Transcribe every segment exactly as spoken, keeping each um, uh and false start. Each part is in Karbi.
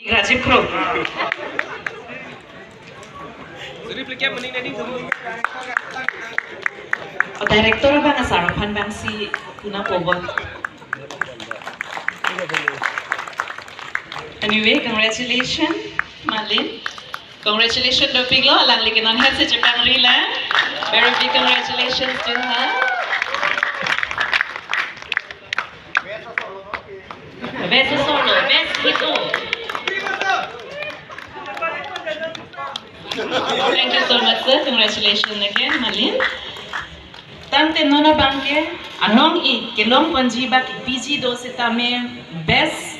Rajiv Kro. Suri pelikam mending nani tuh. O director abang asar aphan abang si puna pobot. Anyway, congratulations, Malin. Congratulations dopiklo, alangli ke non het si chepangri lang. Very big congratulations to her. Best solo, best hit. Thank you so much, sir. Congratulations again, Malin. Tangte non abang ke, anong i kelong ponji ba kepiji do sitame best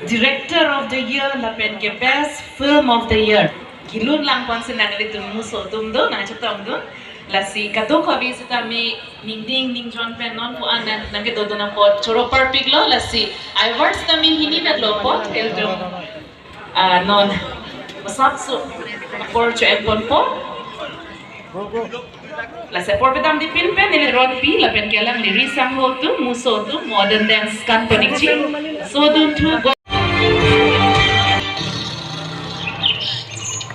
director of the year lapen ke best film of the year kelun lang pon si nanglitum muso atum do, nangchetongdun. Lasi kadokave sitame ningding ningjon pen non pu an nang, nangkedodun apot choro parpiklo, lasi awards tame hini vetlo apot, ilitum, ah, non masapso apor cho-en ponpo. Lasi apor pedam dipin pen neli Ronpi lapen ke alangli ri sangho atum, muso atum modern dance kan poniji. So dun thu go.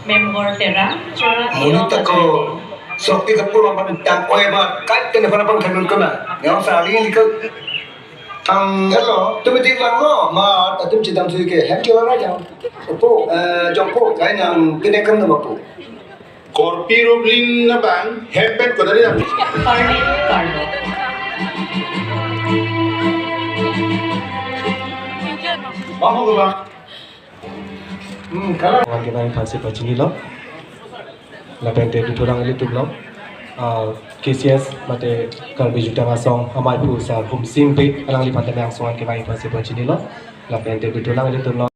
Member Terang, Chora Monit Tiro ako, Sokti kapu lapan tang oi ba, kai kene para pang khanun kena. Yang sari likot. Ang hello, tumi tik lang lo, ma atum chidam sui ke, hem chula raja. Opo, eh, jongpo, kai nang kene kan nama po. Korpi Rublin abang, hem pen kodari dam. Parlin Parlo. Bahu ke bang. Hmm, kalau Wan kevang aphan si pachinilo. Lapen te duthulang ilitum lo. Ah, K C S mate Karbi Jutang Asong amaiphu sar Humsing Bey alangliphan tame angsong an kevang aphan si pachinilo. Lapen te duthulang ilitum lo.